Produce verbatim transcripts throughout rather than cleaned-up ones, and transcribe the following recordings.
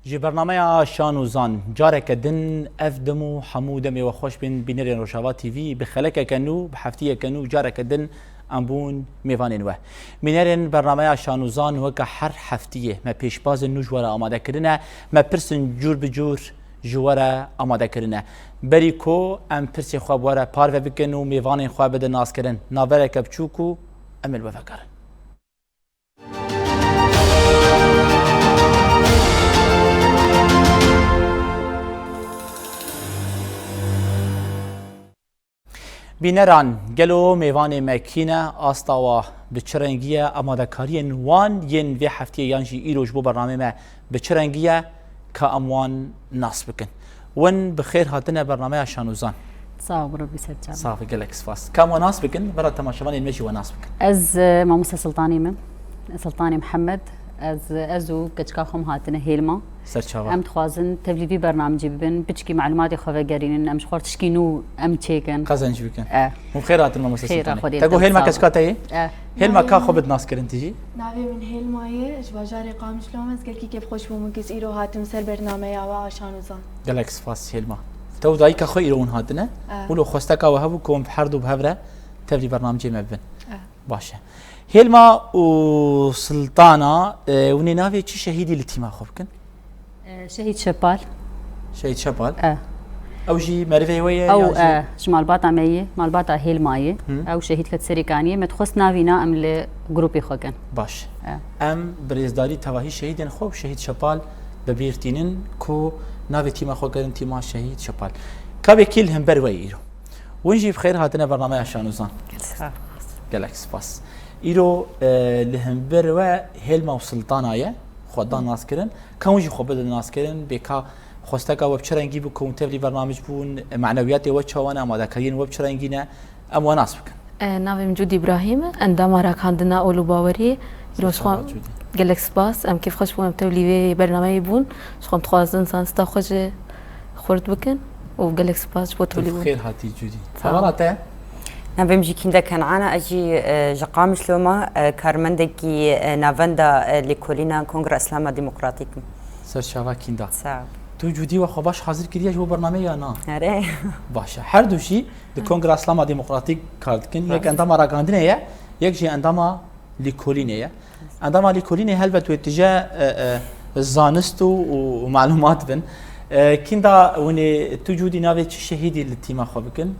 Ji bernameya Şan û Zan, careke din ev dem û hemû demê we xweş bên bînerên Rojava T V, bi xelekeke nû, bi heftiyeke nû, careke din em bûn mêvanên we. Bînerên bernameya Şan û Zan, weke her heftiyê me pêşbazên nû ji we re amade kirine, me pirsên cûr bi cûr ji we re amade kirine. Berî ku em pirsê xwe bi we re parve bikin û mêvanên xwe bidin naskirin, navbereke biçûk û em ê li we vegerin. Bîneran, gelo mêvanê me kî ne, asta wa bi çi rengî ye, amadekariyên wan yên vê heftiyê yan jî îro ji bo bernameyê me bi çi rengî ye, ka em wan nas bikin. Win bi xêr hatine bernameya Şan û Zan. Sağ ol, Rabbi ser çavan. Sağ ol, gelek spas. Ka em we nas bikin, bera temaşevanên me jî we nas bikin. Ez, e, mamoste Sultanê me. Sultanê Mihemed. Ez, ez û keçika xwe em hatine Hêlma. Ser çava. Em dixwazin tevlî vî bernamecî bibin, piçkî malûmatê xwe vegerînin, em ji xwe tişkî nû em çêkin. Qezenc bikin. E. Hûn xêr hatin, mamoste Xêra Sultanê. Xwedê Te got Hêlma keçika te yê? E. Hêlma ka xwe bid nas kirin tijî? Navê min Hêlma ye, ji bajarê Qamişlo me, ez gelkî kêfxweş bûm ku ez îro hatim ser bernameya we a Şan û Zan. Gelek spas Hêlma. Te û dayika xwe îro hûn hatine. E. Wilo xwesteka we hebû ku hûn bi herdu bi hev re tevlî bernamecê me bibin. E. Baş e. Hêlma û Sultana, e, hûn ê navê çi şehîdî li tîma xwe bikin? E, Şehîd Şepal. Şehîd Şepal? E. Ew jî merivê we ye Ew, yan jî e, ji malbata me ye, malbata Hêlma ye. Hı. Ew şehîd ket Serêkaniyê, me dixwest navîna em li grûpê xwe kin. Baş. E. Em bi rêzdarî tevahî şehîdên xwe û Şehîd Şepal bi bîr tînin ku navê tîma xwe kirin tîma Şehîd Şepal. Ka vê kî li hember we ye îro? Win jî bi xêr hatine bernameya Şan û Zan. Sağ ol. Gelek spas. Îro, e, li hember we Hêlma û Sultana ye, xwe dan nas kirin. Ka hûn jî xwe bidin nas kirin, bê ka xwesteka we bi çi rengî bû, ku hûn tevlî bernamij bûn, manewiyatê we çawa ne, amadekariyên we bi çi rengî ne, em we nas bikin. E, navê min Cûdî Îbrahîm e, endama ragihandina Ol û Baweriyê. Îro ji xwe Cûdî. Gelek spas, em kêfxweş bûn, em tevlî vê bernameyê bûn. Ji xwe em dixwazin zanista xwe jî xurt bikin û gelek spas ji bo Tu tevlî bi bûn. Xêr hatî Cûdî. Sağ ol. Hevala te? Navê min jî Kînda Kenana, ez jî, e, ji Qamişlo me, e, karmendekî, e, navenda, e, lêkolîna Kongra Îslama Demokratîk im. Ser çava Kînda. Sağ ol. Tu Cûdî we xwe baş hazir kiriye ji bo bernameyê ya na? Erê. Baş e. Her du jî di Kongra Îslama Demokratîk kar dikin. Yek Rast. endama ragihandinê ye, yek jî endama lîkolînê ye. Endama lîkolînê helbet wê tije, e, e, zanist û, û, û malûmat bin. E, Kînda, hûn ê tu Cûdî navê çi şehîdî li tîma xwe bikin?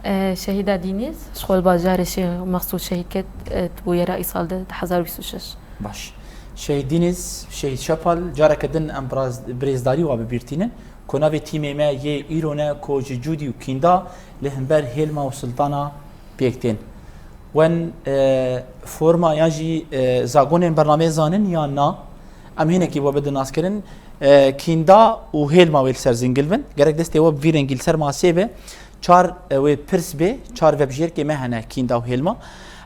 E, Şehîda Dînîz, ji xwe li bajarê Şêx Meqsûd şehîd ket, e, di bûyera îsal de di hezar bîst û şeş. Baş. Şehîd Dînîz, Şehîd Şepal, careke din em bi raz-, bi rêzdarî wa bi bîr tînin. Ku navê tîmê me yê îro ne, ku ji Cûdî û Kînda li hember Hêlma û Sultana pêk tên. Wen, e, forma yan jî, e, zagonên bernameyê zanin yan na? Em hinekî we bidin naskirin. E, Kînda û Hêlma wê li ser zingil bin. Gerek destê we bi vî rengî li ser masê be. Çar, e, wê pirs bê. Çar vebijêrkê me hene Kînda û Hêlma.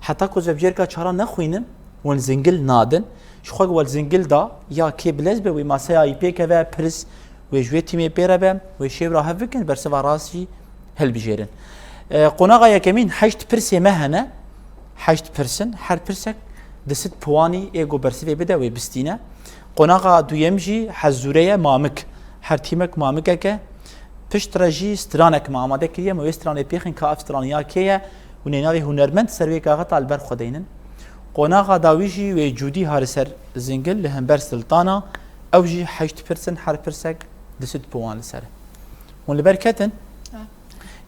Heta ku ez vebijêrka çara nexwînim, wen zingil nadin. Ji xwe we li zingil da, ya kê bilez be, wê maseya wî pê keve, pirs, wê ji wê tîmê pê re be, wê şêwra hev bikin, bersiva rast jî hilbijêrin. E, qonaxa yekemîn heşt pirsê me hene. Heşt pirs in, her pirsek di sed puwanî ê ku bersivê bide, wê bistîne. Qonaxa duyem jî hezûre ye, mamik. Her tîmek mamikek e. Pişt re jî stranek me amade kiriye, me wê stranê pêxin ka ev stran ya kê ye. Hûn ê navê hunermend ser wê kaxeta li ber xwe deynin. Qonaxa dawî jî wê Cûdî ha li ser zingil li hember Siltana, ew jî heşt pirs in, her pirsek du sed puwan li ser e. Hûn li ber ketin? Ha.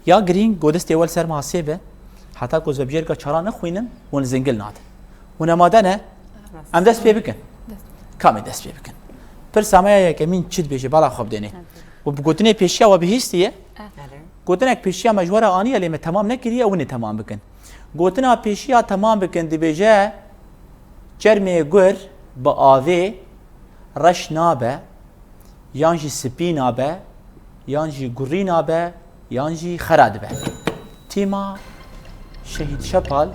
Ya girîng, go destê we li ser masê be, heta ku ez vebijêrka çara nexwînim, hûn zingil nadin. Hûn amade ne? Em dest pê bikin. Dest. Kamê dest pê bikin? Pirsa me ya yekemîn çi dibêje, bala xwe bidênê. Û bi gotinê pêşiya we bihîstiye? Eh. Gotinek pêşiya me ji we re aniye, lê me temam nekiriye, ew ê temam bikin. Gotina pêşiya temam bikin dibêje, çermê gur bi avê reş nabe, yan jî spî nabe, yan jî gurî nabe, yan jî xera dibe. Tîma Şehîd Şepal,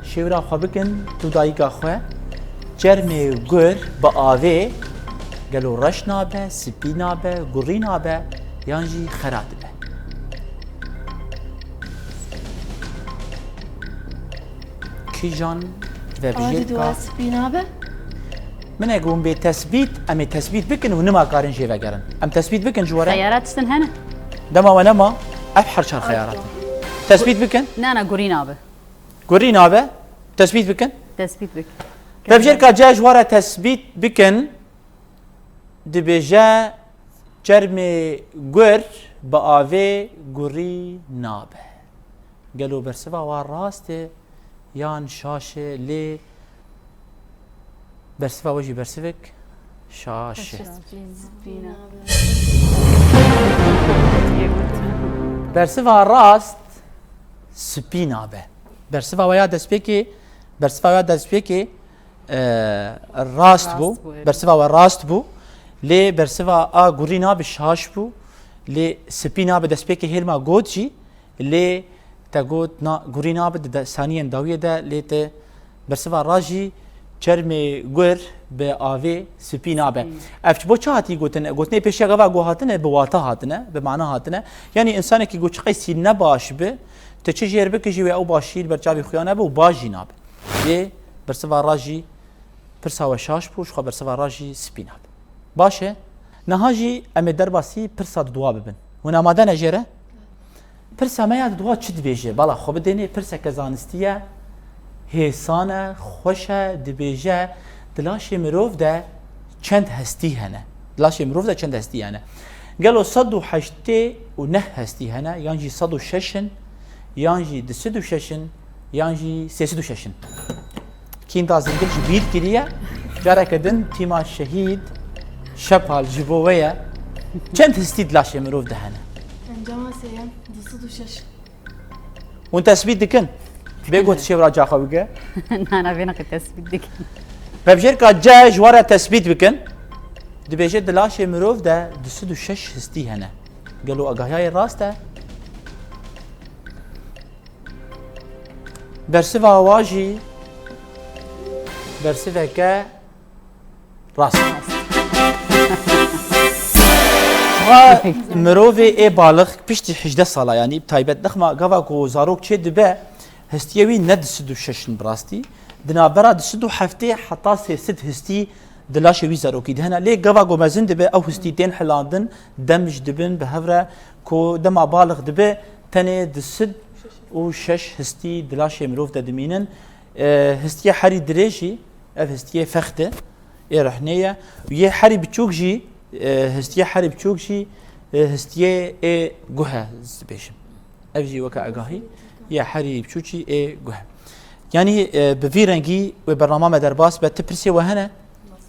şêwra xwe bikin tu dayika xwe, çermê gur bi avê gelo reş nabe, spî nabe, gurî nabe, yan jî xera dibe? Kîjan Ava vebijêr diduwa ka spî nabe? Min e got, hûn bê tesbît, em ê tesbît bikin û nima karin jê vegerin. Em tesbît bikin ji we re. Xeyarat tiştin hene? Dema we nema, ev her çar xeyarat in. Tesbît bikin. Na, na, gurî nabe. Gurî nabe. Tesbît bikin. Tesbît bikin. Vebjêrka C ji we re tesbît bikin. Dibêje çermê gur bi avê gurî nabe. Gelo bersiva wa rast e yan şaş e, lê bersiva we jî bersivek şaş e. Bersiva rast spî nabe. Bersiva we ya destpêkê, bersiva we ya destpêkê e, rast bû. Rast bû, evet. Bersiva we rast bû. Lê bersiva a gurî nabe şaş bû. Lê spî nabe destpêkê hêlma got jî. Lê te got na, gurî nabe di de-, saniyên dawiyê de, lê te bersiva rast jî çermê gur bi avê spî nabe. Spî. Ev ji bo çi hatî gotin? Gotinê pêşiya gava ku hatine, bi wata hatine, bi mana hatine. Yanî însanekî ku çiqey sîn ne baş bi, tu çi jêr bikî jî wê ew başî li ber çavê xuya nebe û baş jî nabe. Lê bersiva rast jî pirsa we şaş bû, ji xwe bersiva rast jî spî nabe. Baş e, niha jî em ê derbasî pirsa dudwa bibin. Hûn amade ne jê re? Pirsa me ya dudwa çi dibêje? Bala xwe bidênê, pirseke zanistî ye, hêsan e, xweş e, dibêje, di laşê mirov de çend hestî hene? Di laşê mirov de çend hestî hene? Gelo sed û heştê û neh hestî hene, yan jî sed û şeş in, yan jî du sed û şeş in, yan jî sê sed û şeş in? Kînda zingil ji bîr kiriye, careke din tîma şehîd Şepal ji bo we ye. Çend histî di laşê mirov de hene? Encama sêyem, du sed û şeş. Hûn tesbît dikin? Bê got şêwra caxa bike. Na, na, vê neqî tesbît dikin. Vebjêrka C ji we re tesbît bikin. Dibêje di laşê mirov de du sed û şeş histî hene. Gelo agahiyayê rast e? Bersiva wa jî bersiveke rast. Xwe mirovê ê balix piştî hejdeh sala, yanî bi taybet nexma gava ku zarok çê dibe, histiyê wî ne du sed û şeş in bi rastî. Di navbera du sed û heftê heta sê sed histî di laşê wî zarokî de hene. Lê gava ku mezin dibe, ew histî tên hilandin, demj dibin bi hev re, ku dema balix dibe, tenê du sed û şeş histî di laşê mirov de dimînin. E, histiyê herî dirêj jî, ev histiyê fext e, ê rehnê ye. Û yê herî biçûk jî, e, histiyê herî biçûk jî, e, histiyê ê guh e, ez dibêjim. Ev jî weke agahî, yê herî biçûk jî ê guh e. Yanî, e, bi vî rengî wê bernama me derbas be, ti pirsê we hene?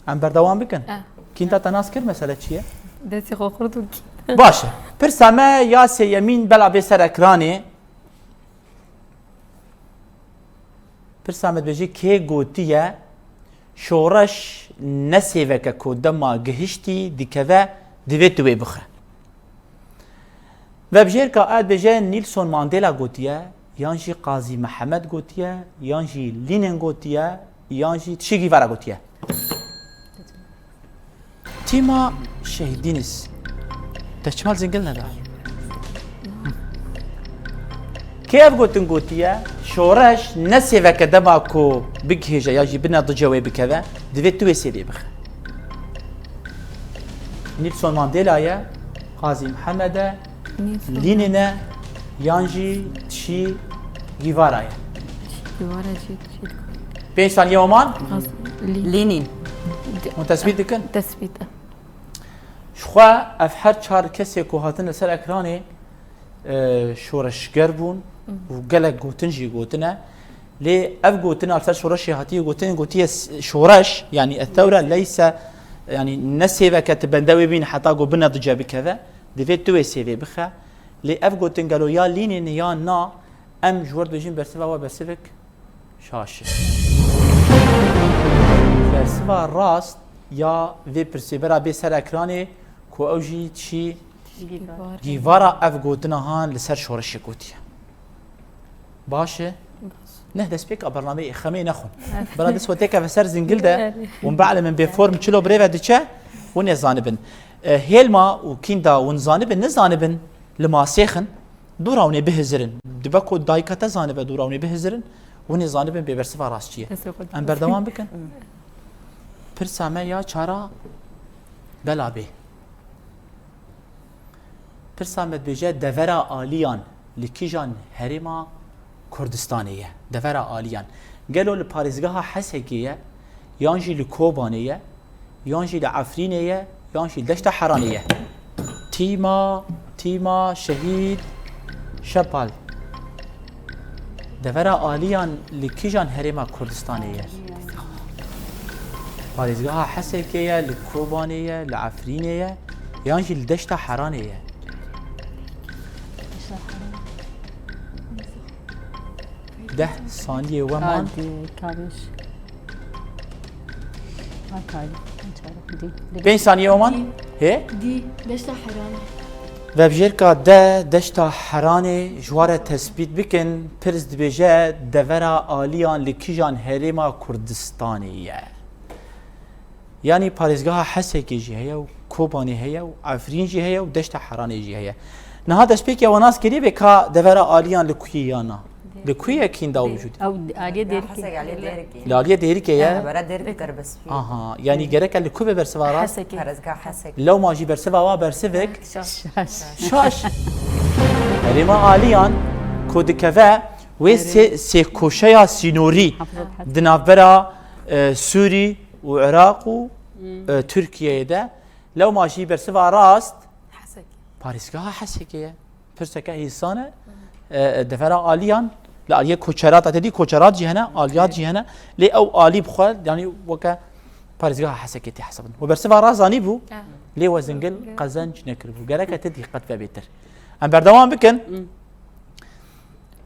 Em berdewam bikin? Eh. Kînta te nas kir, mesele çi ye? Destê xwe xurt û kî. Baş e. Pirsa me ya sêyemîn bela bê ser ekranê. Pirsa me dibêje, kê gotiye, şoreş ne sêveke ku dema gihiştî dikeve, divê tu wê bixe? Vebjêrka A dibêje, Nelson Mandela gotiye, yan jî Qazî Mihemed gotiye, yan jî Lînin gotiye, yan jî Che Guevara gotiye. Tîma Şehîd Dîniz. Te çima zingil neda? Kê ev gotin gotiye, şoreş ne sêveke dema ku bigihêje ya jî bine dice wê bikeve, divê tu wê sêvê bixe? Nelson Mandela ye, Qazî Mihemed e, Lînin e, yan jî Che Guevara ye? Guevara jî. Pênc saniye we man. Lînin. Hûn tesbît dikin? Tesbît e. Ji xwe ev her çar kesê ku hatin li ser ekranê, e, şoreşger bûn û gelek gotin jî gotine. Lê ev gotina li ser şoreşê hatiye gotin, gotiye s-, şoreş, yanî ethewre leyse, yanî ne sêveke tu bende wê bîn heta ku bine dice bikeve, divê tu wê sêvê bixe. Lê ev gotin gelo ya Lînin e ya na, em ji we re dibêjin bersiva we bersivek şaş e. Bersiva rast ya vê pirsê bera bê ser ekranê ku ew jî Che Guevara ev gotina han li ser şoreşê gotiye. Baş e? Neh, destpêka bernameyê xemê nexwin. Bera dest we têkeve ser zingil de, hûn be'le min bê form çilo birêve diçe, hûn ê zanibin. E, hêlma û kînda hûn zanibin, nizanibin, li masê xin. Dûra hûn ê bihizirin. Dibe ku dayika te zanibe dûra hûn ê bihizirin, hûn ê zanibin bê bersiva rast çi ye. Em berdewam bikin. Pirsa me ya çara bela bê. Pirsa me dibêje devera aliyan li kîjan herêma Kurdistanê ye? Devera aliyan. Gelo li parêzgeha Hesekê ye, yan jî li Kobanê ye, yan jî li Efrînê ye, yan jî li deşta Heranê ye? Tîma, tîma, şehîd, şepal. Devera aliyan li kîjan herêma Kurdistanê ye? Parêzgeha Hesekê ye, li Kobanê ye, li Efrînê ye, yan jî li deşta Heranê ye? Deh saniyê we man. Hadi, kaviş. Hadi, hadi. Çarek dî. Pênc saniyê we man. Dî. Hê? Dî, deşta Heranê. Vebjêrka de deşta Heranê ji we re tespît bikin, pirs dibêje devera aliyan li kîjan herêma Kurdistanê ye? Yanî parêzgeha Hesekê jî heye û Kobanê heye û Efrîn jî heye û deşta Heranê jî heye. Niha destpêkê we nas kiriye bê ka devera aliyan li ku ye ya na? Li ku ye kînda wicûdê? Ew aliyê Dêrikê. Hesek aliyê Dêrikê. Li aliyê Dêrikê ye? Bera Dêrik derbas. Aha, yanî gerek e li ku be bersiva rast? Hesekê. Parêzgeha Hesek. Lewma jî bersiva wa bersivik. Şaş. Şaş. Herêma aliyan ku dikeve wê sê, sê koşeya sînorî di navbera, e, Sûrî û Iraq û, e, Tirkiyeyê de. Lewma jî bersiva rast Hesekê. Parêzgeha Hesekê ye. Pirseke hêsan e. E, devera aliyan li aliyê koçerat, te dî koçerat jî hene, aliyat jî hene. Lê ew alî bi xwe, yanî weke parêzgeha Hesekê tê hesabin. We bersiva rast zanîbû, lê we zingil qezenc nekiribû. Gereke te dîqet vebêtir. Em berdewam bikin.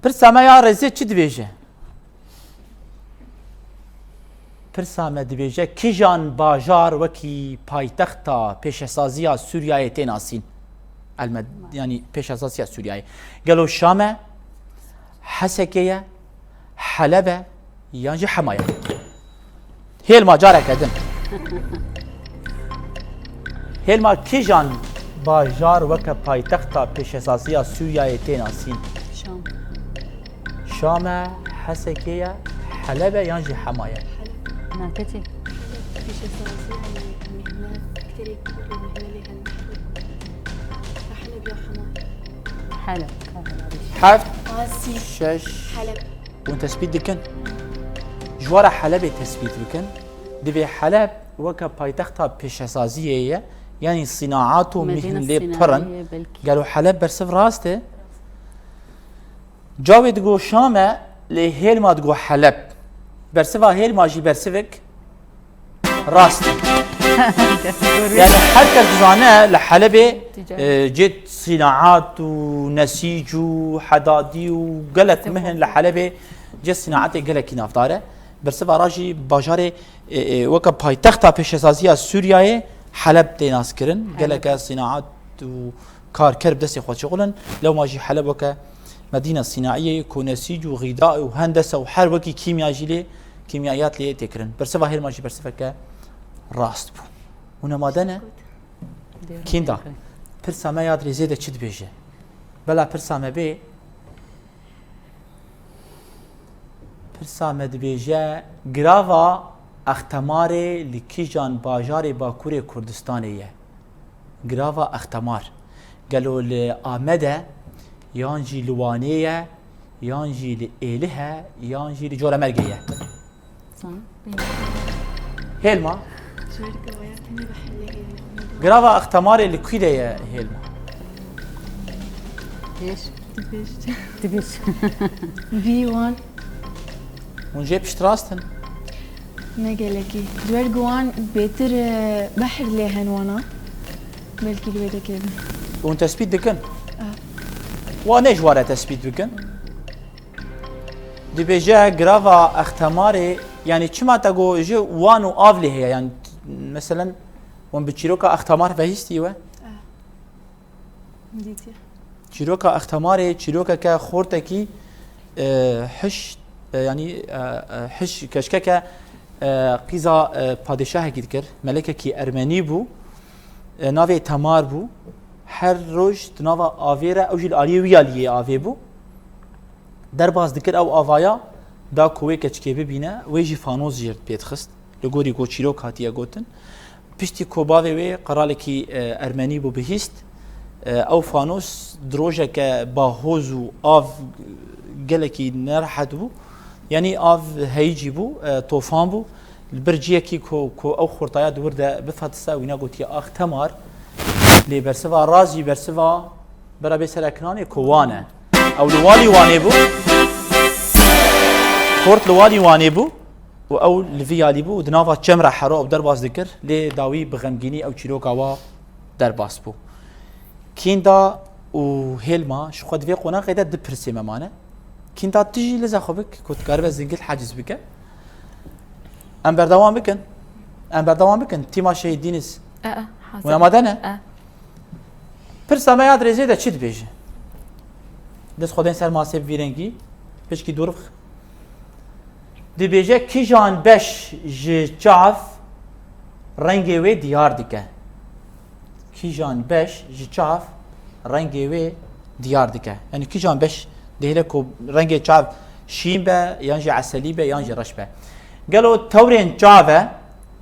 Pirsa me ya rêzê çi dibêje? Pirsa me dibêje, kîjan bajar wekî paytexta pêşesaziya Sûriyeyê tê nasîn? Elmed-, yanî pêşesaziya Sûriyeyê. Gelo Şam e, Hesekê ye, Heleb e, yan jî Hema ye? Hêlma careke din. Hêlma kîjan bajar weke paytexta pêşesaziya Sûriyeyê tê nasîn? Şam. Şam e, Hesekê ye, Heleb e yan jî Hema ye? Na keçî. Pêşesaziya mehne, kiterê Kurd û mehne lê hene. Heleb ya Hema. Heleb. Heft, Asî. Şeş. Heleb. Hûn tespît dikin? Ji we re Helebê tespît bikin. Divê Heleb weke paytexta pêşesaziyê ye, yanî sînaat û mîhn lê pir in. Gelo Heleb bersiv rast e? Cawê digo Şam e, lê Hêlma digo Heleb. Bersiva Hêlma jî bersivek rast e. Yani her kes dizane li Helebê, e, cê sînaat û nesîc û hedadî û gelek mihn li Helebê cê sînaetê gelekî navdar e. Bersiva ra jî bajarê, e, e, weke paytexta pêşesaziya Sûriyeyê Heleb tê naskirin. Geleke sînaat û karker bi destê xwe şixulin. Lewma jî Heleb weke Medîna Sînaiyê ku nesîc û xîda û hendese û her wekî kîmya jî lê, kîmyayat lê tê kirin. Bersiva Hêlma jî bersiveke rast bû. Hûn amade ne? Kînda. Pirsa me ya di rêzê de çi dibêje? Bela pirsa me bê. Pirsa me dibêje, girava Extemarê li kîjan bajarê Bakurê Kurdistanê ye? Girava Extemar. Gelo li Amed e, yan jî li Wanê ye, yan jî li Êlih e, yan jî li Colemêrgê ye? Zan. Hêlma. Girava Extemarê li kû de ye Hêlma? Pêş. Dibêj. Dibêj. Vî wan. Hûn jê piştrast in? Ne gelekî. Ji ber ku wan bêtir, e, behr lê hen wana. Belkî li wê dekevin. Hûn tespît dikin? Ah. Wa ne ji wa re tespît bikin. Dibêje girava Extemarê, yani çima te got ji wan û av lê heye, yani meselen hûn bi çîroka Extemar vehîstî we? Ah. Dîtiye. Çîroka Extemarê çîrokeke xortekî, e, hiş, e, yani, e, e, hiş keşkeke, e, qîza, e, padîşahekî dikir, melekekî ermenî bû, e, navê Temar bû. Her roj di nava avê re, ew jî li aliyê wî ya liyê avê bû. Derbas dikir ew avaya, da ku wê keçikê bibîne, wê jî fanos jê pê dixist. Li gorî ku çîrok hatiye gotin. Piştî ku bavê wê qeralekî, e, ermenî bû bihîst, e, ew fanos di rojeke ba hoz û av gelekî nerehet bû. Yanî av heyicî bû, e, tofan bû. Li bir ciyekî ku, ku ew xurtaya di wir de bifatise, wîna gotiye ax temar. Lê bersiva rast jî bersiva bera bê serekiranê ku wan e. Ew li walî Wanê bû. Xort li walî Wanê bû û ew li vî yalî bû û di nava çem re hero ew derbas dikir, lê dawî bi xemgînî ew çîroka wa derbas bû. Kînda û Hêlma, ji xwe di vê qonaxê de du pirsê me mane. Kînda, tu jî leza xwe bik ku dikaribe zingil haciz bike. Em berdewam bikin. Em berdewam bikin. Tîma Şehîd Dîniz. E, e, hazir. Hûn amade ne? E. Pirsa me ya di rêzê de çi dibêje? Dest xwe bên ser masê bi vî rengî. Pişkî dûr bix. Dibêje kîjan beş ji çav rengê wê diyar dike? Kîjan beş ji çav rengê wê diyar dike? Yanî kîjan beş dihêle ku rengê çav şîn be, yan jî eselî be, yan jî reş be? Gelo tewrên çav e,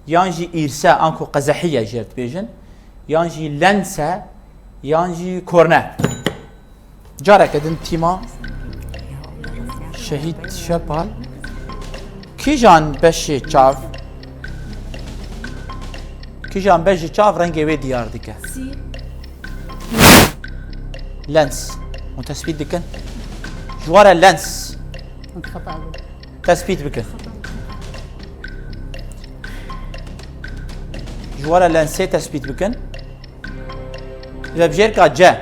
yan jî îrse, anku qezehiye jê re dibêjin, yan jî lens e, yan jî korne? Careke din tîma Şehîd Şepal. Kîjan beşê çav? Kîjan beş ji çav rengê wê diyar dike? Lens. Hûn tespît dikin? Ji ware lens. Tespît bikin. Ji ware lensê tespît bikin. Vebjêrka C.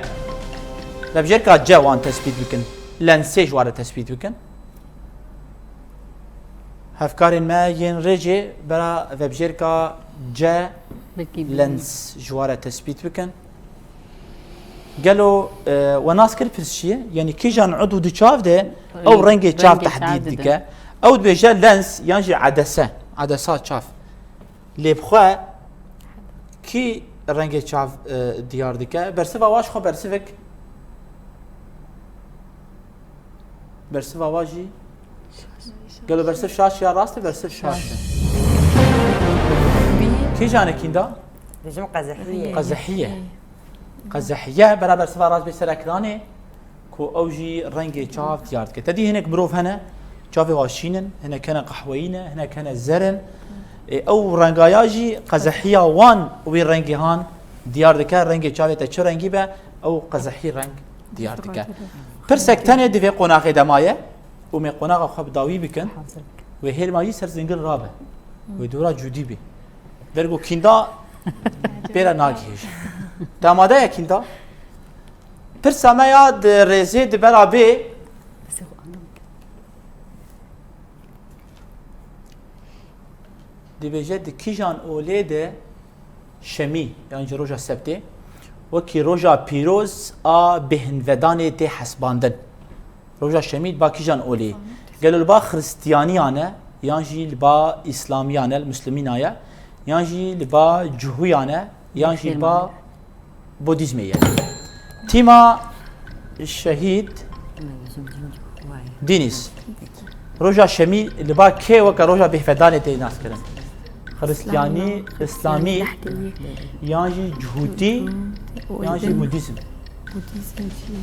Vebjêrka C wan tespît bikin. Lensê ji ware tespît bikin. Hevkarên me yên rêcê bera vebjêrka C lens ji ware tespît bikin. Gelo, e, we nas kir pirs çi ye? Yanî kîjan udû di çav de ew rengê çav tehdît dike. Ew dibêje lens yan jî edese. Edesa çav. Lê bi xwe kî rengê çav, e, diyar dike? Bersiva wa ji xwe bersivik. Bersiva wa jî. Gelo bersiv şaş ya rast e, bersiv şaş e. Kîjan e kînda? Dibêjim qezehî ye. Qezehî ye. Qezehî ye, bera bersiva rast bê ser ekranê. Ku ew jî rengê çav diyar dike. Te dî hinek mirov hene, çavê wan şîn in, hinek hene qehweyî ne, hinek hene zer in. Ê, ew rengaya jî qezehiya wan wî rengê han diyar dike, rengê çavê te çi rengî be, ew qezehî reng diyar dike. Pirsek tenê di vê qonaxê de maye û me qonaxa xwe bi dawî bikin. Wê Hêlma jî ser zingil rabe. Wê dora cûdî bê. Dergo kînda pê re nagihêje. Te amade ye kînda? Pirsa me ya di rêzê di bera bê. Dibêje di kîjan olê de şemî, yan jî roja sebtê, wekî roja pîroz a bêhnvedanê tê hesbandin? Roja şemî li ba kîjan olê? Gelo li ba xiristiyaniyan e, yan jî li ba îslamiyan e, li muslimîna ye, yan jî li ba cihûyan e, yan jî li ba Budîzmê ye. Tîma şehîd Dînîz. Roja şemî li ba kê weke roja bêhvedanê tê naskirin? Xiristiyanî, îslamî, yan jî cihûtî, yan jî budîzm? Budîzm jî.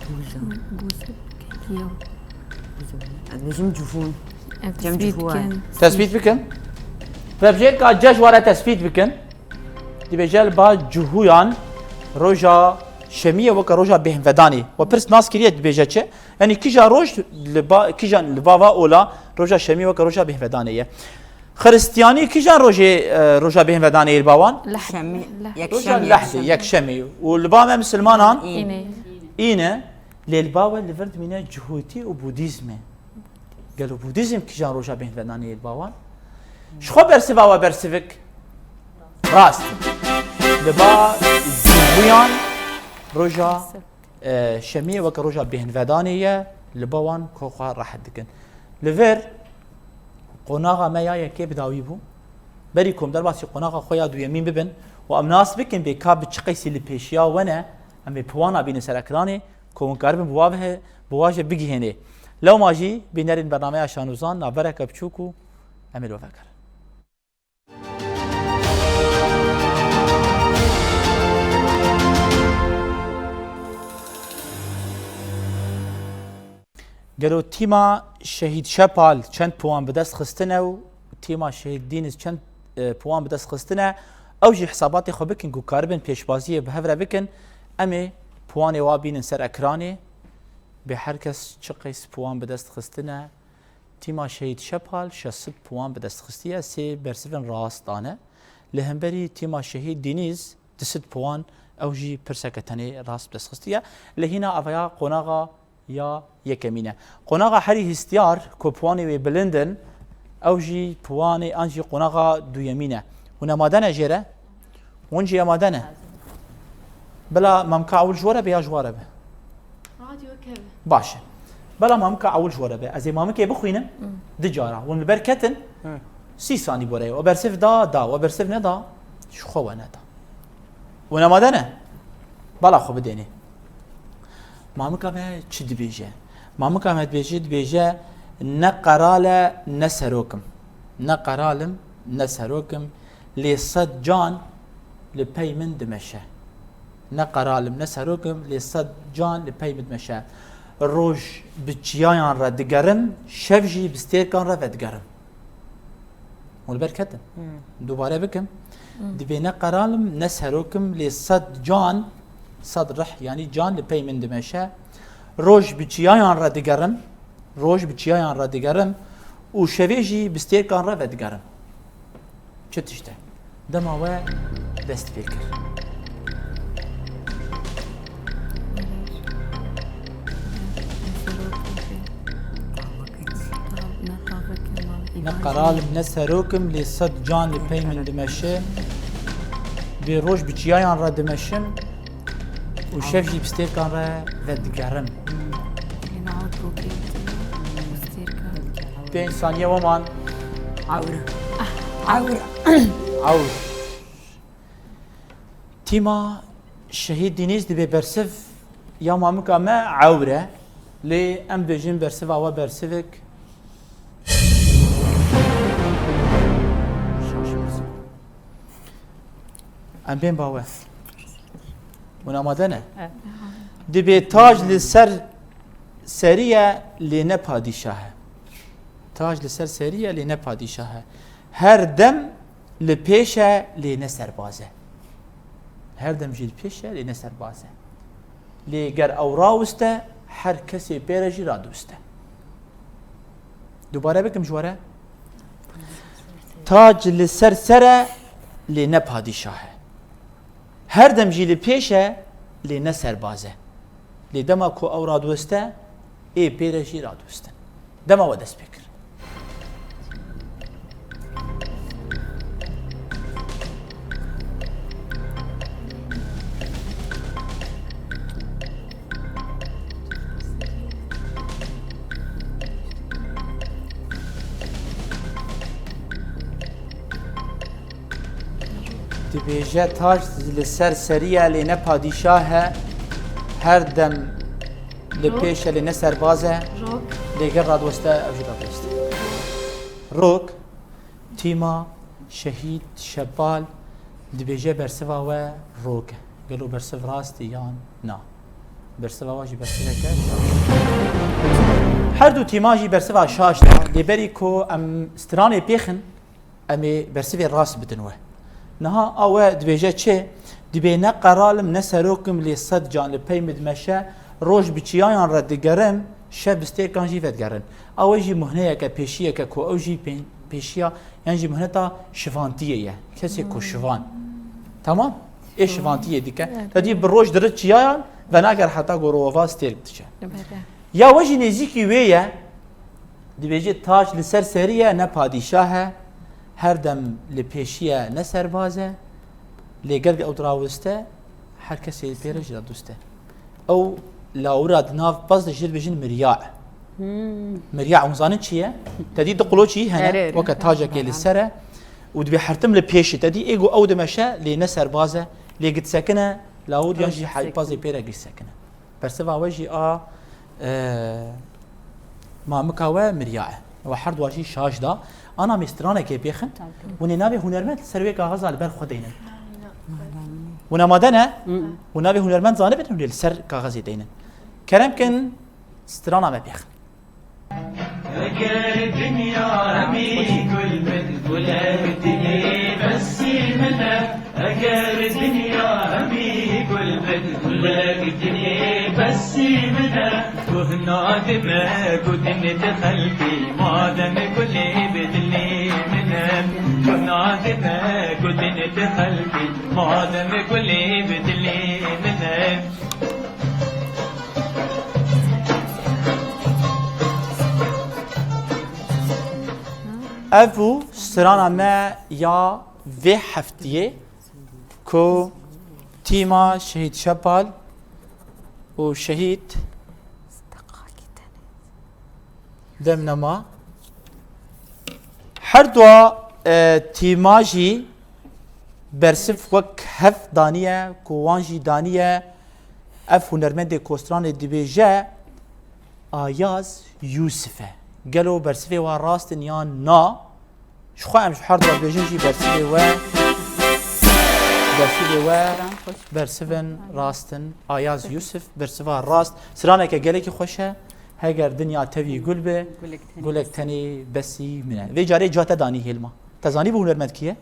Bûz. Bûz. Ketiya. Ez dibêjim cihûn. Cem cihû e. Tespît bikin. Vebjêrka C ji ware tespît bikin. Dibêje li ba cihûyan roja şemiyê weke roja bêhnvedanê. We pirs nas kiriye dibêje çi? Yanî kîja roj li ba, kîjan li ba va ola roja şemiyê weke roja bêhnvedanê ye. Xiristiyanî kîjan rojê, e, roja bêhnvedanê ye li ba wan? Lehd. Şemî, Lehd. Roja yekşemê, Lehdê, yekşemê. Yekşemê. Û li ba me misilmanan? Înê. Înê. Lê li ba we li vir dimîne cihûtî û budîzmê. Gelo Budîzm kîjan roja bêhnvedanê yê li ba wan? Ji xwe bersiva we bersivik rast. Li ba cihûyan roja, e, şemiyê weke roja bêhnvedanê ye, li ba wan ku xwe rehet dikin. Li vir qonaxa me ya yekê bi dawî bû. Berî ku em derbasî qonaxa xwe ya duyemîn bibin û em nas bikin bê ka bi çi qeysî li pêşiya we ne, em ê piwana bînin ser ekranê, ku hûn karibin bi wa ve, bi wa jî bigihênê. Lewma jî bînerên bernameya Şanûzan, navbereke biçûk û em ê li we vegerin. Gelo tîma Şehîd Şepal çend puan bi dest xistine û tîma Şehîd Dîniz çend, e, puan bi dest xistine? Ew jî hesabatê xwe bikin ku karibin pêşbaziyê bi hev re bikin. Em ê puanê wa bînin ser ekranê. Bê her kes çi qeys puan bi dest xistine? Tîma Şehîd Şepal şeş sed puan bi dest xistiye, sê bersivên rast dane. Li hemberî tîma Şehîd Dîniz du sed puan, ew jî pirseke tenê rast bi dest xistiye. Lê hîna ev ya qonaxa ya yekemîn e. Qonaxa herî hestiyar ku puanê wê bilind in, ew jî puanê an jî qonaxa duyemîn e. Hûn amade ne jê re? Hûn jî amade ne? Bila mamika ewil ji we re be ya ji we re be? Radyo keve. Baş e. Bila mamika ewil ji we re be. Ez ê mamikê bixwînim, du cara. Hûn li ber ketin, Hı. sî sanî bore ye. We bersiv da, da. We bersiv neda, ji xwe we neda. Hûn amade ne? Bala xwe bidênê. Mamika me çi dibêje? Mamika me dibêje, dibêje, ne qeral e, ne serok im. Ne qeral im, ne serok im. Lê sed can li pey min dimeşe. Ne qeral im, ne serok im, lê sed can li pey min dimeşe. Roj bi çiyayan re digerim, şev jî bi stêrkan re vedigerim. Hûn li ber ketin. Hmm. Dubare bikim. Hmm. Dibê ne qeral im, ne serok im, lê sed can, sed rih, yanî can li pey min dimeşe. Roj bi çiyayan re digerim, roj bi çiyayan re digerim û şevê jî bi stêrkan re vedigerim. Çi tişt e? Dema we dest pê kir. Ne qeral im, ne serok im, lê sed can li pey min dimeşe. Bê roj bi çiyayan re dimeşim û şev jî bi stêrkan re vedigerim. Pênc saniye we man. Ewr. Ewr. Ewr. Tîma Şehîd Dînîz dibê bersiv ya mamika me ewr e. Lê em dibêjin bersiva we bersivek. Em bên ba we. Hûn amade ne? Evet. Dibê tac li ser serî ye, lê ne padîşah e. Tac li ser serî ye, lê ne padîşah e. Her dem li pêş e, lê ne serbaz e. Her dem jî li pêş e, lê ne serbaz e. Lê ger ew rawiste, her kesê pê re jî radiwiste. Dubare bikim ji we re. Tac li ser ser e, lê ne padîşah e. Her dem jî li pêş e, lê ne serbaz e. Lê dema ku ew radiweste, ê pê re jî radiwestin. Dema we dest pê kir. Dibêje tac li ser serî ye, lê ne padîşah e. Her dem li Rok. pêş e, lê ne serbaz e. Rok. Lê ger radiweste, ew jî radiweste. Rok, tîma Şehîd Şepal dibêje bersiva we rok e. Gelo bersiv rast e yan na? Bersiva we jî bersiveke şaş. Her du tîma jî bersiva şaş da. Lê berî ku em stranê pêxin, em ê bersivê rast bidin we. Niha a we dibêje çi? Dibê ne qeral im, ne serok im, lê sed can li pey min dimeşe, roj bi çiyayan re digerim, şev bi stêrkan jî vedigerin. A we jî muhneyeke, pêşiyeke ku ew jî pê-, pêşiya, yan jî muhneta şivantiyê ye. Kesê ku Hmm. şivan. Tamam? Ê şivantiyê dike. Evet. Te dî bi roj dirit çiyayan, venager heta ku rova stêrk diçe. Evet. Ya we jî nêzîkî wê ye, dibêje tac li ser serî ye, ne padîşah e, her dem li pêşî ye, ne serbaz e, lê ger ew dirawiste, her kesê pê re jî radûste. Ew lawira di nav pez de jê dibêjin mirya e. Hmm. Mirya, hûn zanin çi ye? Te dî du qulocî hene, Erê, erê. weke tacekê li ser e û dibê her tim li pêşî. Te dî ê ku ew dimeşe, lê ne serbaz e, lê gitsekine, lawir yan jî Gitsekine. pezê pê re gitsekine. Bersiva we jî a, e, mamika we miriya e. We her dua jî şaş da. Ana me stranekê pêxin. Tamam. Hûn ê navê hunermend li ser wê kaxiza li ber xwe deynin. Hûn amade ne? Hı. Hûn navê hunermend zanibin, hûn ê li ser kaxizê deynin. Kerem kin, strana me pêxin. Eger dinya hemî gul bin, gulek dilê besî min e. Eger dinya hemî gul bin, gulek dilê besî min e. Guh nadime gudin di xelkî, madem gulê bi dilê min e. Guh nadime gudin di xelkî, madem gulê bi dilê min e. Ev bû strana me ya vê heftiyê ku tîma Şehîd Şepal û Şehîd Demnema her dua, e, tîma jî bersiv wek hev daniye ku wan jî daniye. Ev hunermendê ku stranê dibêje Ayaz Yusuf e. Gelo bersivê wa rast in yan na? Ji xwe em ji her dua dibêjin jî bersivê we, bersivê we bersivin rast in. Ayaz Yusuf bersiva rast. Straneke gelekî xweş e. Heger dinya tevî gul be, gulek tenê, gulek tenê besî min e. Vê carê ca te danî hêlma. Te zanî bû hunermend kî ye?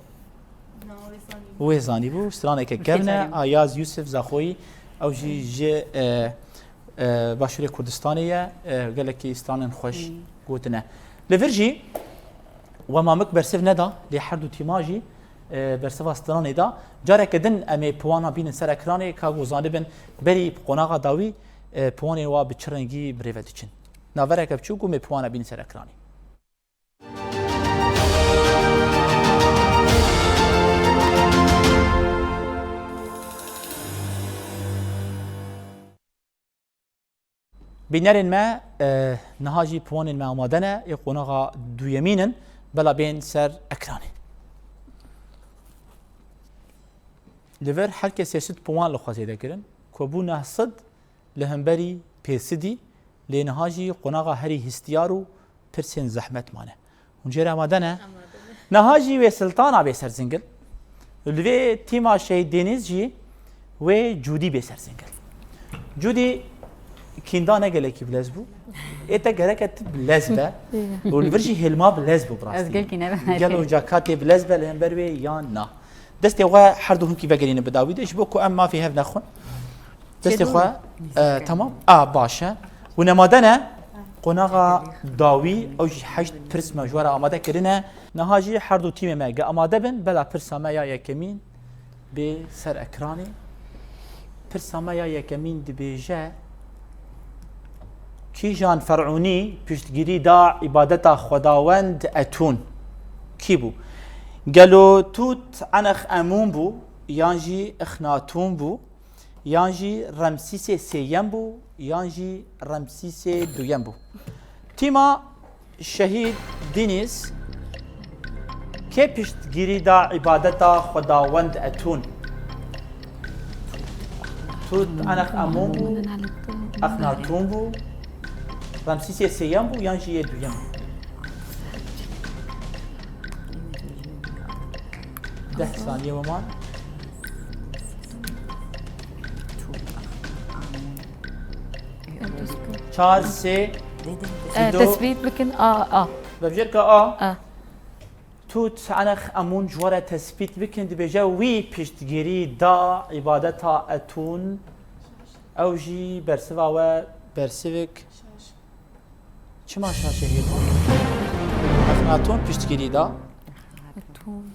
Wê zanîbû, straneke kevn e, Ayaz Yusuf Zaxoyî, ew jî ji, e, e, Başûrê Kurdistanê ye, e, gelekî stranên xweş gotine. Li vir jî we mamik bersiv neda, lê her du tîma jî, e, bersiva stranê da. Careke din em ê piwana bînin ser ekranê, ka ku zanibin berî qonaxa dawî, e, piwanên wa bi çi rengî bi rê ve diçin. Navereke biçûk û em ê piwana bînin ser ekranê. Bînerên me, e, niha jî piwanên me amade ne, ê qonaxa duyemîn in, bela bên ser ekranê. Li vir her kesê sed piwan li xwe zêde kirin, ku bû neh sed li hemberî pênc sedî, lê niha jî qonaxa herî hestiyar û pirsên zehmet mane. Hûn jê re amade ne? Amade ne. Niha jî wê Siltana bê ser zingil. Li vê tîma Şehîd Dênîz jî wê Cûdî bê ser zingil. Cûdî kînda ne gelekî bilez bû. Ê te gereke tu bilez be. Û li vir jî hêlma bilez bû bi rastî. Ez gelkî ne be. Gelo ca ka tê bilez be li hember wê yan na? Destê xwe her du hinkî vegerînin bi dawî de, ji bo ku em mafê hev nexwin. Destê xwe, e, tamam. A, baş e. Hûn amade ne? Qonaxa dawî, ew jî heşt pirs me ji we re amade kirine. Niha jî her du tîmê me ge amade bin, bela pirsa me ya yekemîn bê ser ekranê. Pirsa me ya yekemîn dibêje, Kîjan fer'ûnî piştgirî da îbadeta xwedawend Etûn? Kî bû? Gelo Tût Enex Emûn bû, yan jî Exnatûn bû, yan jî Remsîsê sêyem bû, yan jî Remsîsê duyem bû? Tîma Şehîd Dînîz kê piştgirî da îbadeta xwedawend Etûn? Tût Enex Emûn bû, Exnatûn bû, Remsîsê sêyem bû yan jî yê duyem bû? Deh saniye we man. Çar, sê, E, du. Tesbît bikin, a, a. Vebijêr ka a. A. Tût Enex Emûn ji we re tesbît bikin, dibêje wî piştgirî da îbadeta Etûn. Ew jî bersiva we bersivik. Çima şaşe hêl? Exnatûn piştgirî da.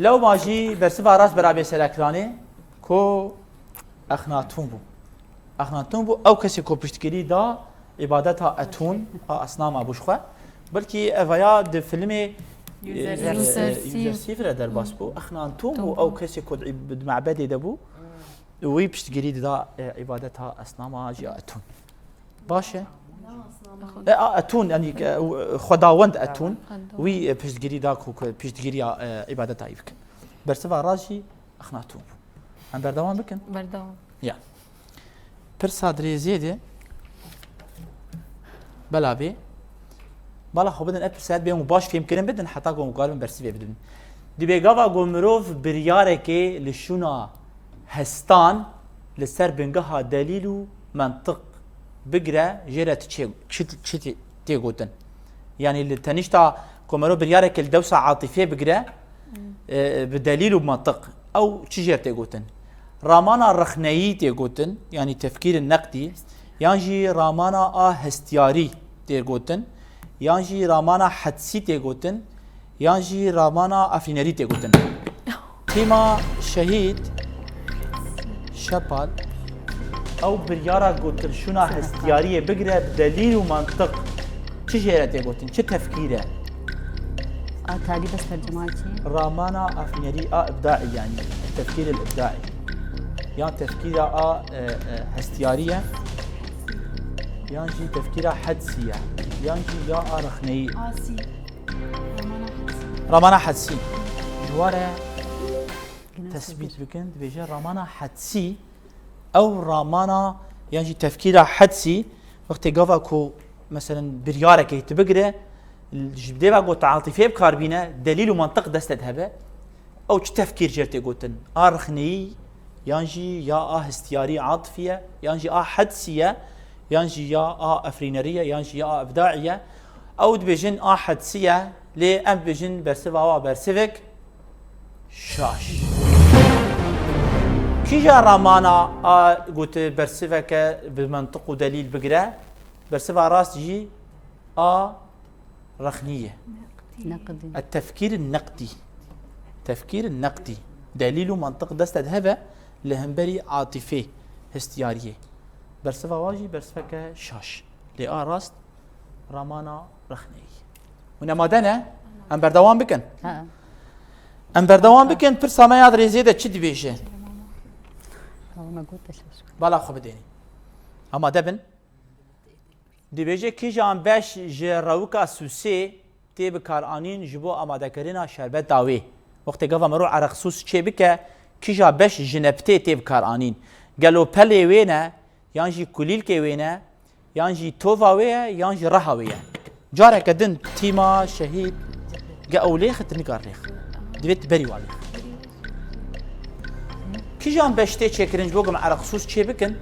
Lewma jî bersiva rast bera bê ser ekranê ku Exnatûn bû. Exnatûn bû ew kesê ku piştgirî da îbadeta Etûn a esnama bû ji xwe. Belkî ev ya di filmê, User e, Steve. User Steve re derbas bû. Exnatûn bû ew kesê ku di, di mebedê de bû. Wî piştgirî dida, e, îbadeta esnama jî ya Etûn. Baş e? E, a, Etûn, yanî, e, xwedawend Etûn. Xwedawend. Wî, e, piştgirî da ku, ku piştgiriya, e, îbadeta wî bikin. Bersiva rast jî Exnatûn bû. Em berdewam bikin? Berdewam. Ya. Pirsa dirêzê de bela bê. Bala xwe bidin, ev pirsa bê hûn baş fêmkirin bidin, heta ku hûn karibin bersivê bidin. Dibê gava ku mirov biryarekê li şûna hestan li ser bingeha delîl û mentiq bigire, jê re ti çê, çi, çi tê, tê gotin? Yanî li tenişta ku mero biryareke li dewsa atîfê bigire, e, bi delîl û mantiq. Ew çi jê re tê gotin? Ramana rexneyî tê gotin, yanî tefkîr neqdî, yan jî ramana a hestiyarî tê gotin, yan jî ramana hedsî tê gotin, yan jî ramana efrînerî tê gotin. Tîma Şehîd Şepal, ew biryara gotin şûna hestiyariyê bigire bi delîl û mantiq. Çi jê re tê gotin? Çi tefkîr e? A talî bes tercuma çi? Ramana efrînerî a îbdaî, yanî tefkîr el îbdaî. Yan tefkîra a, e, e, hestiyarî ye. Yan jî tefkîra hedsî ye. Yan jî ya a rexneyî. Asî. Ramana hedsî. Ramana hedsî. Ji ware tespît bikin, dibêje ramana hedsî, ew ramana yan jî tefkîra hedsî, wextê gava ku, meselen, biryareke tu bigire, ji dêva ku tu atîfê bi kar bîne, delîl û mantiq destê de hebe, ew çi tefkîr jê re tê gotin? A rexneyî, yan jî ya a hestiyarî atifî ye, yan jî a hedsî ye, yan jî ya a efrînerî ye, yan jî ya a îbdaî ye. Ew dibêjin a hedsî ye, lê em dibêjin bersiva wa bersivek şaş. Kîja ramana a gote bersiveke bi mantiq û delîl bigire, bersiva rast jî a rexnî ye. Neqdî. Tefkîr neqdî. Tefkîr neqdî. Delîl û mantiq deste de hebe li hemberî atîfê, hestiyariyê. Bersiva wa jî bersiveke şaş. Lê a rast ramana rexneyî. Hûn amade ne? Em berdewam bikin. Ha. Em berdewam bikin, pirsa me ya rêzê de çi dibêje? Tamam, me got te şaş. Bala xwe bidênî. Amade bin. Dibêje kîjan beş ji rewika sûsê tê bikaranîn ji bo amadekirina şerbeta wê? Wextê gava mero ereqsûs çêbike, kîja beş ji nebtê tê bikaranîn? Gelo pelê wê ne, yan jî kulîlkê wê ne, yan jî tova wê ye, yan jî reha wê ye? Careke din tîma Şehîd ge ew lêxit nikar lêx. Divê tu berî wa lêx. Kîjan beş tê çêkirin ji bo ku me ereqsûs çê bikin?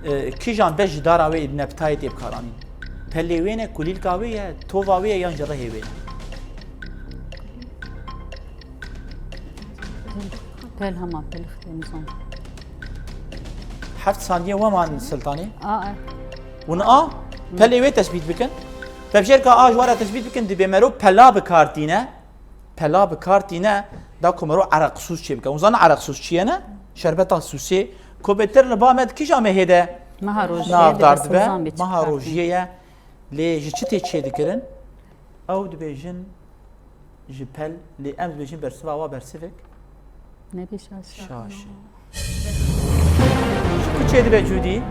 E, kîjan beş ji dara wê nebtayê tê bikaranîn? Pelê wê ne, kulîlka wê ye, tova wê ye yan jî rehê wê ne? Pel hema, pel xilê nizam. Heft saniye we man Siltanê. A, e. Hûn a pelê wê tespît bikin. Pevjêrka a ji we re tespît bikin, dibê mero pela bi kar tîne. Pela bi kar tîne, da ku mero ereqsûs çê bike. Hûn zanin ereqsûs çi ye ne? Şerbeta sûsê. Ku bêtir li ba me di kîja mehê de Meha rojiyê navdar dibe. Meha rojiyê ye. Lê ji çi tê çêdikirin? Ew dibêjin ji pel, lê em dibêjin bersiva wa bersivek. Nebê şaş. Şaş e. Ji ku çêdibe Cûdî?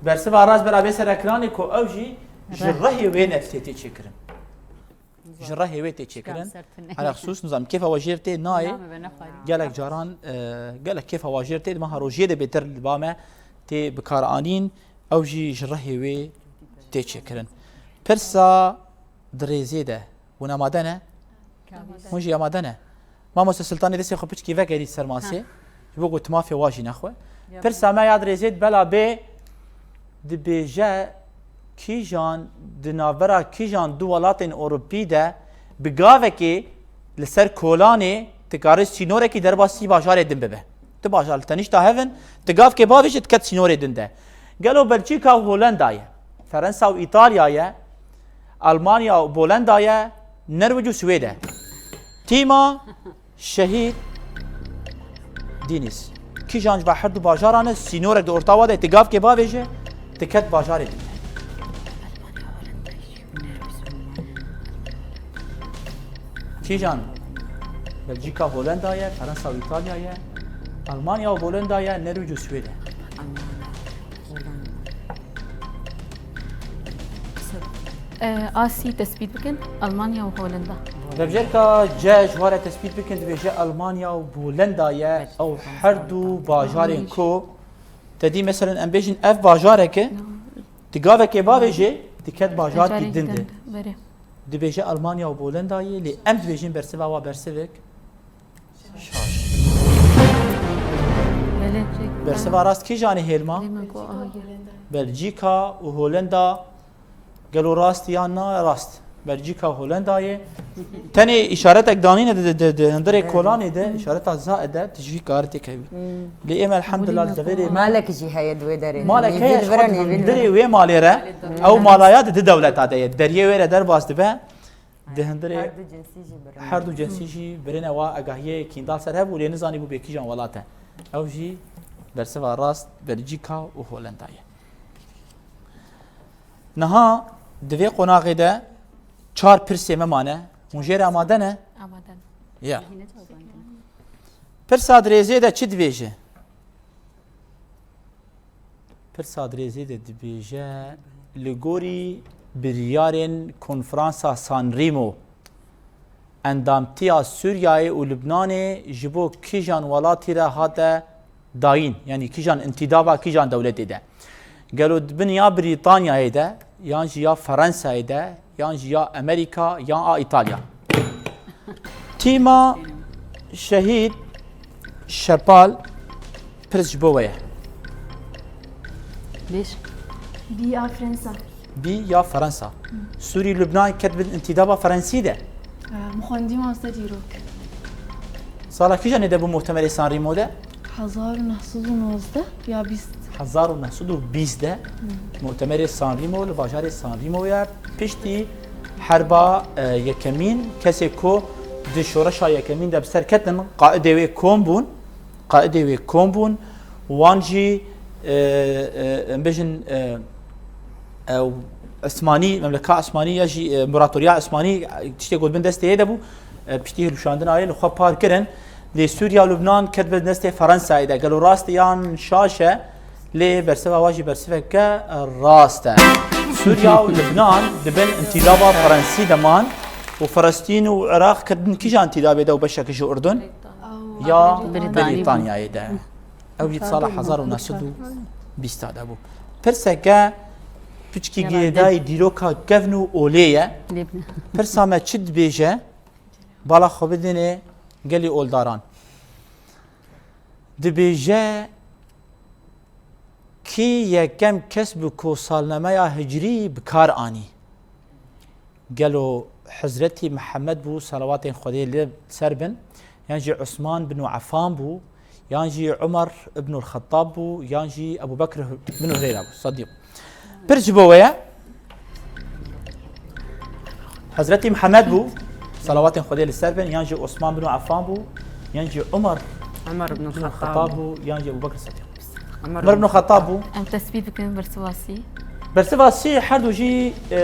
Bersiva rast bera bê ser ekranê ku ew jî ji rehê wê nebtê tê çêkirin. Ji rehê wê tê çêkirin. Ereqsûs, nizam, kêfa we jêr tê nayê. Gelek caran, e, gelek kêfa we jêr tê, di meha rojiyê de bêtir li ba me tê bikaranîn. Ew jî ji rehê wê tê çêkirin. Pirsa di rêzê de. Hûn amade ne? Hûn jî amade ne? Mamoste Siltanê destê xwe piçkî vegerî ser masê. Ji bo ku timafê wa jî nexwe. Pirsa me ya di rêzê de bela bê dibêje kîjan di navbera kîjan du welatên Ewropî de bi gavekê li ser kolanê dikare sînorekî derbasî bajarê din bibe. Tu bajar li tenişta hev in, tu gavkê bavêje diket sînorê din de. Gelo Belçîka û Holenda ye? Ferensa û Îtalya ye? Almanya û Bolenda ye? Nerwic û Swêd e? Tîma Şehîd Dînîs. Kîjan ji va her du bajaran e sînorek di orta wa de, tu gavkê bavêje, tu ket bajarê din. Kîjan? Belçîka, Holenda ye, Ferensa û Îtalya ye, Almanya û Bolenda ye, Nerwic û Swêd e. E, A sî tespît bikin, Almanya û Holenda. Pevjêrka C ji we re tespît bikin, dibêje Almanya û Bolenda ye. Ew her du bajarên ku te dî, meselen, em bêjin ev bajarek e, tu gavekê bavêjê, tu ket bajarkî din de. Berê. Dibêje Almanya û Bolenda ye, lê em dibêjin bersiva wa bersivek şaş. Belê, çek. Bersiva rast kîjan e hêlma? Belê, me got, ah, ye. Belçîka û Holenda. Gelo rast ya na rast? Belçîka, Holendayê. Tenê îşaretek danîne di, di, di, di hundirê kolanê de, îşareta zaê de, tu ji vî karî têkevî. Lê êm elhemdulillah li deverê me. Malek jî heye di wê derê. Malek heye, ji xwe di hundirê wê malê re, ew malaya di, di dewleta de ye. Deriyê wê re derbas dibe. Di hundirê her du cinsî jî birin. Her du cinsî jî birine, wa agahiyê kîndar ser hev û lê nizanî bû bê kîjan welat e. Ew jî bersiva rast Belçîka û Holenda ye. Niha di vê qonaxê de çar pirsê me mane. Hûn jê re amade ne? Amade ne. Ya. Pirsa dirêzê de çi dibêje? Pirsa dirêzê de dibêje, li gorî biryarên Konferansa San Remo, endamtiya Sûriyeyê û Lubnanê ji bo kîjan welatî re hate dayîn, yanî kîjan întîdaba kîjan dewletê de? Gelo di bin ya Brîtanyayê de, yan jî ya Ferensayê de, yan jî ya Amerîka, yan a Îtalya? Tîma Şehîd Şepal, pirs ji bo we ye. Bêj. Bî ya Fransa. Bî ya Fransa. Sûrî Lubnan ket bin întîdaba Frensî de. Ee, Mixwendî mamoste dîrok. Sala kîjanê de bû muhtemerê San Remo de? Hezar û neh sed û nozdeh ya bîst. Hezar û neh sed û bîst de muhtemerê San Remo li bajarê San Remo ye. Piştî herba, e, yekemîn, kesê ku di şoreşa yekemîn de bi ser ketin, qaidê wê kom bûn. Qaidê wê kom bûn. Wan jî, e, e, em bêjin, e, e, Osmanî, memleka Osmanî ya jî, e, împaratoriya Osmanî, e, tiştê ku di bin destê yê de bû, e, piştî hilweşandina wê li xwe par kirin. Lê Sûriya û Lubnan ket bin destê Ferensayê de. Gelo rast e yan şaş e? Lê bersiva wa jî bersiveke rast e. Sûriya û Lubnan di bin întîdaba Ferensî de man û Felestîn û Iraq ket bin kîjan întîdabê de û beşek ji Urdun? Ya Brîtanî. Brîtanyayê de. Ew jî di sala hezar û neh sed û bîst de bû. Pirseke piçkî girêdayî dîroka kevn û olê ye. Pirsa me çi dibêje? Bala xwe bidinê gelî oldaran. Dibêje, kî yekem kes bû ku salnameya hicrî bi kar anî? Gelo Hezretî Mihemed bû, selawatên Xwedê li ser bin, yan jî Osman bin Affan bû, yan jî Umar ibnul Xettab bû, yan jî Ebu Bekr bin Hureyra bû, Sedîq? Pir ji bo we ye. Hezretî Mihemed bû, selawatên Xwedê li ser bin, yan jî Osman bin Affan bû, yan jî Umar Umar ibn bin Xettab Xettab bû, yan jî Ebu Bekr Sedîq? Umar Umar bin Xettab bû. Em tesbît bikin, bersiva sî. Bersiva sî her du jî, e,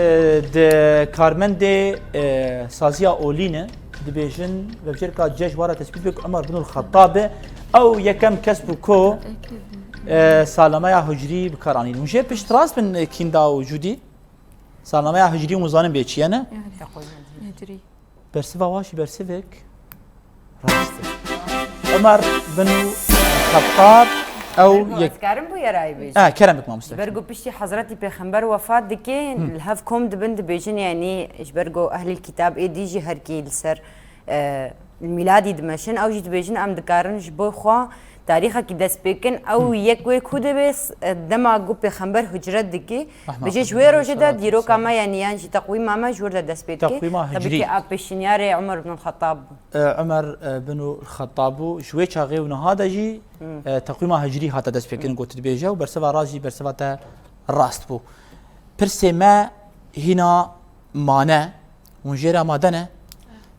di karmendê, e, saziya olî ne. Dibêjin, vebjêrka cejwara tesbît bik Umar bin Xettab e. Ew yekem kes bû ku, e, salnameya hicrî bi kar anîn. Hûn jê piştrast bin, e, Kînda û Cûdî? Salnameya hicrî hûn zanin bê çi ye, ne? Hicrî. Bersiva wa jî bersivek rast e. Umar bin Xettab ew Bergo, yek- ez karim bû yerayî bêjim? Ha, kerem bik mamoste. Ji ber ku piştî Hezretî Pêxember wefat dike, Hı. li hev kom dibin dibêjin, yanî ji ber ku ehlîl kitab êdî jî her kî li ser, e, mîladî dimeşin, ew jî dibêjin em dikarin ji bo xwe tarîxekî dest pê kin. Ew Hı. yek wê ku dibe s-, e, dema ku Pêxember hicret dike, Rahmet bêje ji Xwedê wê rojê de salatu dîroka vesselam. me, yanî yan jî teqwîma me ji wir de dest pê dike. Teqwîma Tabii hicrî. ki a pêşinyarê Umar bin Xettab bû. E, Umar, e, bin Xettab bû. Ji wê çaxê û niha de jî, Hı. e, teqwîma hicrî hate dest pê kirin, Hı. ku tu dibêje û bersiva rast jî bersiva te rast bû. Pirsê me hîna mane, hûn jê re amade ne?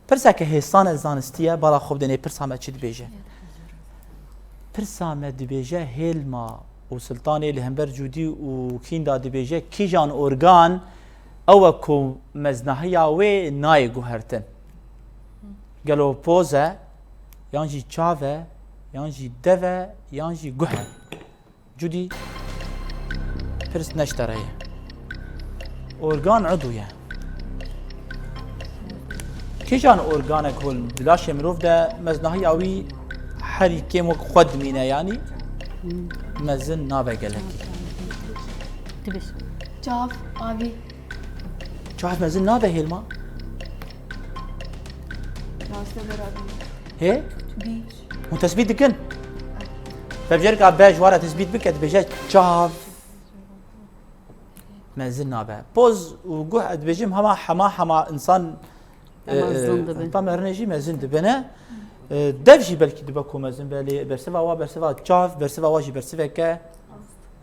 Pirseke hêsane zanistî ye, bala xwe bidinê pirsa me çi dibêje. Pirsa me dibêje, Hêlma û Siltanê li hember Cûdî û Kînda dibêje, kîjan organ ew e ku meznahiya wê nayê guhertin? Gelo poz e, yan jî çav e, yan jî dev e, yan jî guh e? Cudî, pirs ne ji te re ye. Organ udû ye. Kîjan organek hol di laşê mirov de meznahiya wî herî kêm wek xwe dimîne, yanî mezin nabe gelekî? Dibêj. Çav, avî. Çav mezin nabe Hêlma? Raste berabî. Hê? Bî. Hûn tesbît dikin? Vebjerika be ji we re tesbît bike, dibêje çav. Mezin nabe. Poz û guh, ez dibêjim hema, hema, hema insan, Hema e, zin dibe. Heta merinê jî mezin dibine. E, dev jî belkî dibe ku mezin be, lê bersiva wa bersiva çav, bersiva wa jî bersiveke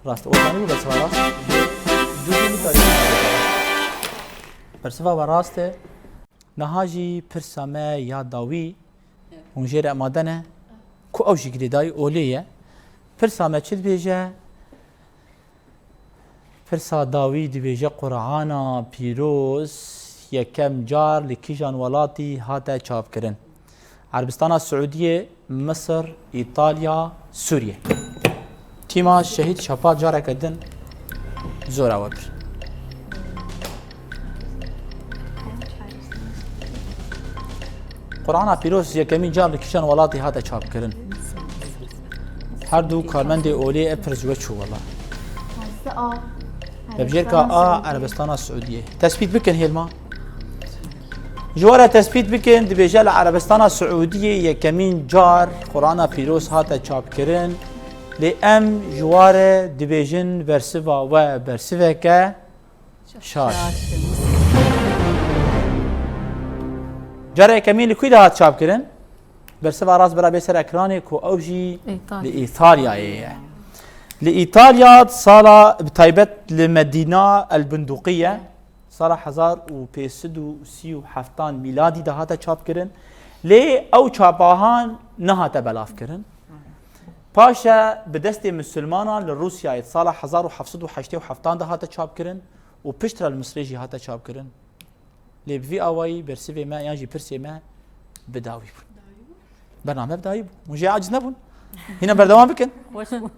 rast. O zanî bû bersiva rast. Dû jî nikarî. Bersiva wa rast e. Niha jî pirsa me ya dawî, hûn jê re amade ne, ku ew jî girêdayî olê ye. Pirsa me çi dibêje? Pirsa dawî dibêje, Qur'ana Pîroz yekem car li kîjan welatî hate çapkirin? Erebistana Siûdiyê, Misir, Îtalya, Sûriye. Tîma Şehîd Şepal careke din zora we bir. Qur'ana Pîroz yekemîn car li kîjan welatî hate çapkirin? Her du karmendê olê ev pirs ji we çû wela. Tevjêrka A, Erebistana Siûdiyê. Tespît bikin hêlma. Ji we re tespît bikin, dibêje li Erebistana Siûdiyê yekemîn car Qur'ana Pîroz hate çapkirin. Lê em ji we re dibêjin bersiva we bersiveke şaş. Şaş. Cara yekemîn li kû de hat çapkirin? Bersiva rast bira bê ser ekranê ku ew jî Îtalya. Li Îtalyayê ye. Li Îtalya sala, bi taybet li Medîna El Bunduqiye, sala hezar û pênc sed û sî û heftan mîladî de hate çapkirin. Lê ew çapahan nehate belavkirin. Paşe bi destê misilmanan li Rûsyayê sala hezar û heft sed û heştê û heftan de hate çapkirin û piştre li Misrê jî hate çapkirin. Lê bi vî awayî bersivê me yan jî pirsê me bi dawî bûn. Bername bi dawî bû. Hûn jê aciz nebûn. Hîna berdewam bikin. Xweş bû.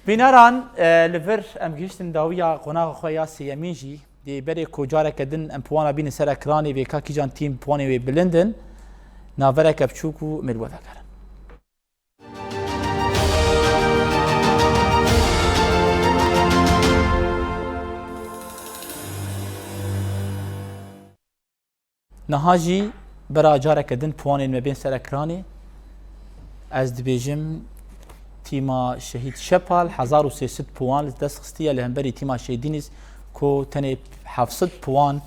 Bîneran, e, li vir em gihiştin dawiya qonaxa xwe ya sêyemîn jî. Dê berê ku careke din em piwana bînin ser ekranê, vê ka kîjan tîm piwanê wê bilind in. Navereke biçûk û em ê li we vegerin. Niha jî bira careke din puwanên me bên ser ekranê. Ez dibêjim, tîma Şehîd Şepal hezar û sê sed puwan li dest xistiye, li hemberî tîma Şehîd Dînîz ku tenê heft sed puwan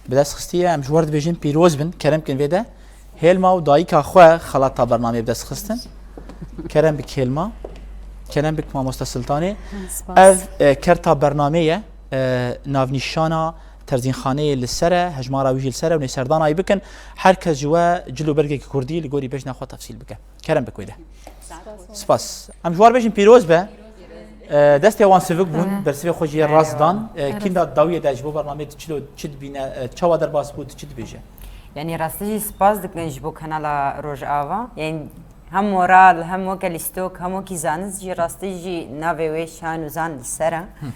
bi dest xistiye. Em ji we re dibêjin pîroz bin, kerem kin vê de. Hêlma û dayika xwe xelata bernameyê bi dest xistin. Kerem bik Hêlma. Kerem bik mamoste Siltanê. Spas. Ev, e, kerta bernamê ye. E, navnîşana terzînxaneyê li ser e, hejmara wî jî li ser e, hûn ê serdana wî bikin. Her kes ji we cil û bergekî kurdî li gorî bejna xwe tefsîl bike. Kerem bik wê de. Spas. Em ji we re bêjin pîroz be. E, destê wan sivik bûn, Evet. bersivê xwe jî yê rast dan. E, Evet. kînda dawiyê de ji bo bernameyê tu çilo, çi dibîne, e, çawa derbas bû, tu çi dibêje? Yanî rastî jî spas dikin ji bo kanala Rojava. Yanî hem moral, hem weke lîstok, hem wekî zanist jî rastî jî navê wê şan û zan li ser e. Hı.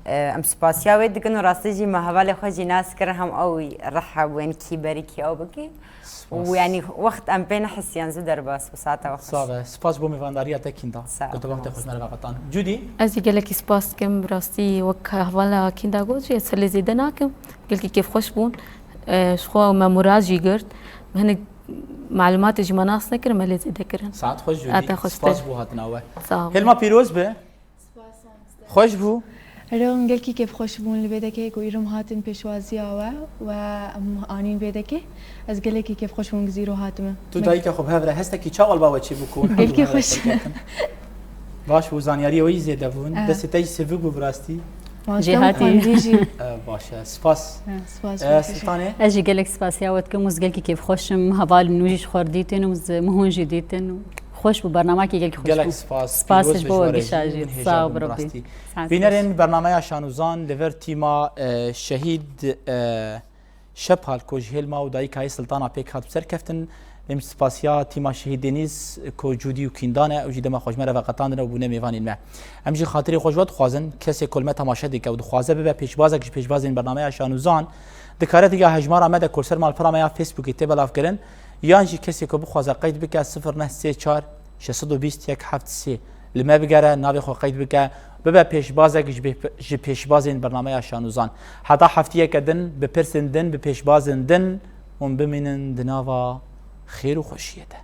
E, em spasiya wê dikin û rastî jî me hevalê xwe jî nas kirin, hem ew rih hebû, yanî kî berî kî ew bikî. Spas. Û yanî wext em pê nehisiyan zû derbas bû, saeta we xweş. Sax be. Spas bo mêvandariya te kînda. Sağ ol. Ku te wextê xweş me re veqetan. Cudî? Ez jî gelekî spas dikim, bi rastî wek hevala kînda got jî ez lê zêde nakim. Gelkî kêfxweş bûn. E, ji xwe me moral jî girt. Hinek malûmatê jî me nas nekirin, me lê zêde kirin. Saet xweş Cudî. Saeta xweş Spas te. Bo hatina we. Sağ ol. Hêlma pîroz be. Xweş bû. Erê, em gelkî kêfxweş bûn li vê dekê ku îro em hatin pêşwaziya we, we em anîn vê dekê. Ez gelekî kêfxweş bûm ku zîro hatime. Tu Me- dayika xwe bi hev re hestekî çawa li ba we çêbû ku hûn Gelkî hev re xweş. Baş bû, zanyariyê we yî zêde bûn. Eh. Destê te jî sivik bû bi rastî. Cêhatî. Xwendî jî. Eh, baş e. Spas. Eh, spas, Eh, xweş. Siltanê? Ez jî gelek spasiya we dikim û ez gelkî kêfxweş im. Hevalên nû jî ji xwe re dîtin û ez min hûn jî dîtin. Xweş bû, bernamekî gelkî xweş Gelek bû. Spas. Spas Pîroz ji be bo ji we we re gişa jî. Jî. Min hêja Sağ ol, bû, bi Rabbi. Rastî. Sağ ol. Bînerên bername ya Şanûzan li vir tîma, e, Şehîd, e, Şepal ku ji Hêlma û dayika yê Siltana pêk hat bi ser keftin. Em ji spasiya tîma Şehîd Deniz ku Cûdî û Kîndan e, ew jî dema xwe ji me re veqetandin û bûne mêvanên me. Em jî xatirê xwe ji we dixwazin, kesê ku li me temaşe dike û dixwaze bibe pêşbazek ji pêşbazên bernameya Şanûzan, dikare têkila hejmara me de ku li ser malpera me ya Facebookê tê belavkirin, yan jî kesê ku bixwaze qeyd bike sifir neh sê çar şeş sed û bîst yek heft sê. Li me bigere, navê xwe qeyd bike, bibe pêşbazek ji bê-, ji pêşbazên bernameya Şanûzan. Heta heftiyeke din, bi pirsên din, bi pêşbazên din hûn bimînin di nava xêr û xweşiyê de.